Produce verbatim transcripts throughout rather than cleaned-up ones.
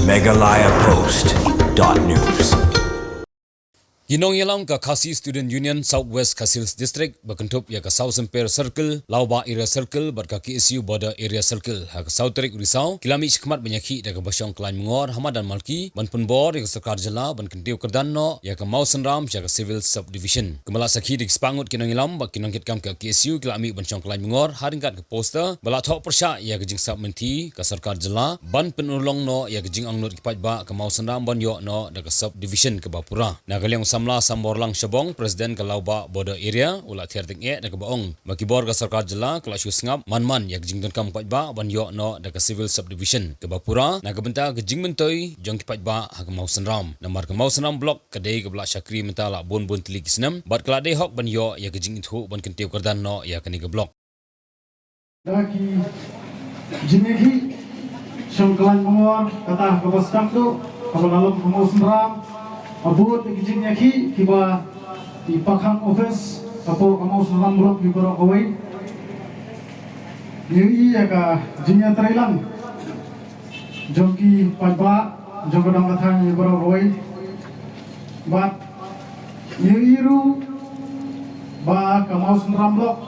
Meghalaya Post dot news. Ki nongïalam ka Khasi Student Union South West Khasi Hills District ba kynthup ïa ka South Symper Circle, Lawbah Area Circle bad ka K S U Border Area Circle ha ka saw tarik u Risaw ki la mih shakhmat ban ïakhih da kaba shong khlaiñ myngor ha madan Malki ban pynbor ïa ka sorkar jylla ban kyntiew kyrdan noh ïa ka Mawsynram sha ka Civil Subdivision. Kumba la sakhi da ki spah ngut ki nongïalam bad ki nongkitkam ka K S U ki la mih ban shong khlaiñ myngor ha ryngkat ka poster ba la thoh pyrshah ïa ka jingsap mynthi ka sorkar jylla ban pynurlong noh ïa ka jingangnud ki paidbah ka Mawsynram ban ïoh noh da ka subdivision kaba pura. Na ka liang u samla Samborlang Shabong, President ka Lawbah Border Area, u la thiar tyngeh da kaba ong ba ki bor ka sorkar jylla ka la shu sngap man man ïa ka jingdonkam paidbah ban ïoh noh da ka Civil Subdivision kaba pura na ka bynta ka jingmyntoi jong ki paidbah ha ka Mawsynram. Namar ka Mawsynram Block ka dei kaba la shakri mynta la bun bun tylli ki snem bad ka la dei hok ban ïoh ïa ka jingithuh ban kyntiew kyrdan noh ïa kane ka block. Da ki jingïakhih shong khlaiñ myngor kata kaba sdang duh kaba la long ka Mawsynram, ha bud da ki jingïakhih kiba i pakhang office hapoh ka Mawsynram Block ki baroh kawei. Ngi ïohi ïa ka jingïatreilang jong ki paidbah jong ka dong ka thaiñ baroh kawei. Bad ngi ïohi ruh ba ka Mawsynram Block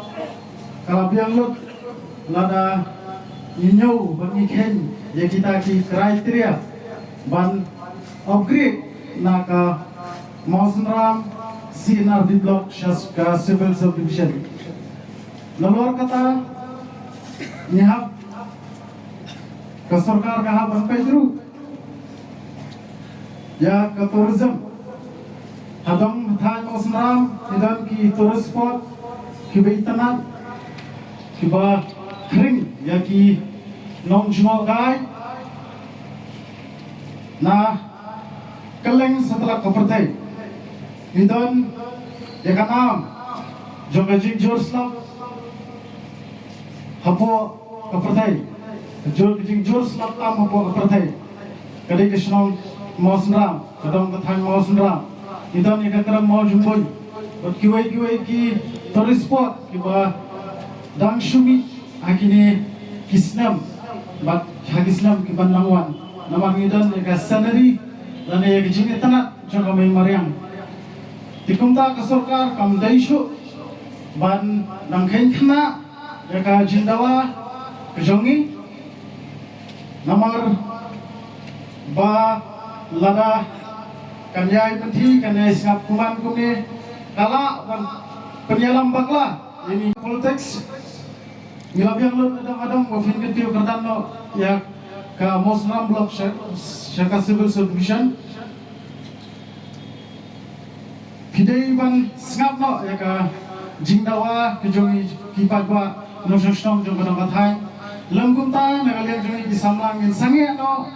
ka la biang lut lada ngi ñiew bad ngi kheiñ ïa kita ki criteria ban upgrade na ka Mawsynram C and R D Block sha ka Civil Subdivision. Nalor kata ngi hap, ka sorkar ka hap ban peit ruh ïa ka tourism. Ha dong thaiñ Mawsynram ngi don ki tourist spot kiba itynnad kiba khring ïa ki nongjngohkai na kylleng satlak ka pyrthei. Ngi don ïa ka nam jong ka jingjur slap hapoh ka pyrthei. Ka jur, ka jingjur slap tam hapoh ka pyrthei ka dei ka shnong Mawsynram, ka dong ka thaiñ Mawsynram. Ngi don ïa ka krem Mawjymbuin bad kiwei kiwei ki tourist spot kiba dang shu mih ha kine ki snem bad ha ki snem kiban nang wan. Namar ngi don ïa ka scenery lane ïa ka jingitynnad jong ka mei mariang. Te kumta ka sorkar kam dei shuh ban nang kheiñ khynnah ïa ka jingdawa ka jong ngi. Namar ba lada kan ïai pynthi, kan ïai sngap kumne kumne, ka lah ban pynïalam bakla ïa ngi politics. Ngi la biang lut na dong na dong ba phin kyntiew kyrdan noh ïa ka Mawsynram Block sha, sha ka Civil Subdivision. Phi dei ban sngap noh ïa ka jingdawa ka jong ki paidbah nongshong shnong jong ka dong ka thaiñ. Lym kumta na ka liang jong ki samla ngin sangeh noh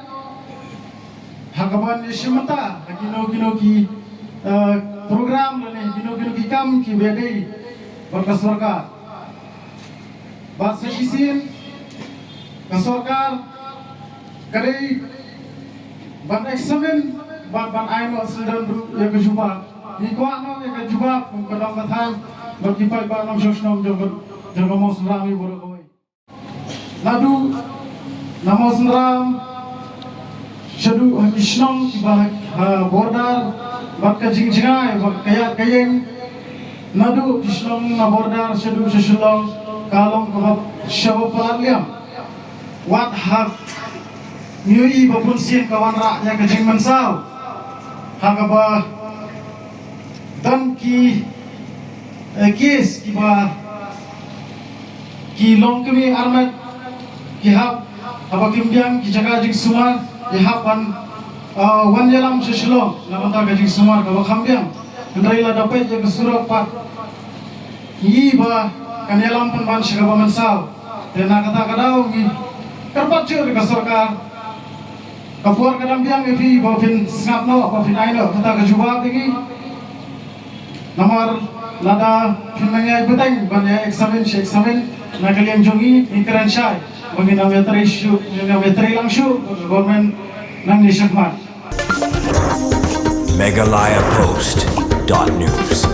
ha kaban ïashim bynta ha kino kino ki, eh, program lane kino kino ki kam kiba dei bad ka sorkar. Bad sa shisien ka sorkar ka dei ban examine bad ban ai noh sngewdon ruh ïa ka jubab. Ngi kwah noh ïa ka jubab kum ka dong ka thaiñ bad ki paidbah nongshong shnong jong ka, jong ka Mawsynram ïa baroh kawei. Naduh na Mawsynram shaduh ha ki shnong kiba ha border bad ka jingjngai bad ka ïaid ka ïeng. Naduh ki shnong na border shaduh sha Shillong ka long kaba shaba palat liang. Wat hap ngi ïohi ba bun sien ka wanrah ïa ka jingmynsaw ha kaba don ki, eh, case kiba ki longkmie armet ki hap, haba kim biang ki jaka jingsumar ki hap ban, ah, wan ïalam sha Shillong na bynta ka jingsumar kaba kham biang. Hynrei lada peit ïa ka surok pat ngi ba kan ïalam pynban sha kaba mynsaw. Te na kata ka daw ngi kyrpad jur ïa ka sorkar. Ka por ka dang biang ïa phi ba phin sngap noh, ba phin ai noh kata ka jubab ïa ngi. Namar lada phin nang ïai bteng ban ïa examine shi examine na ka liang jong ngi, ngi kren shai ba ngin ym ïatrei shuh, ngin ym ïatrei lang shuh, government nangne shakhmat. Meghalaya Post dot news.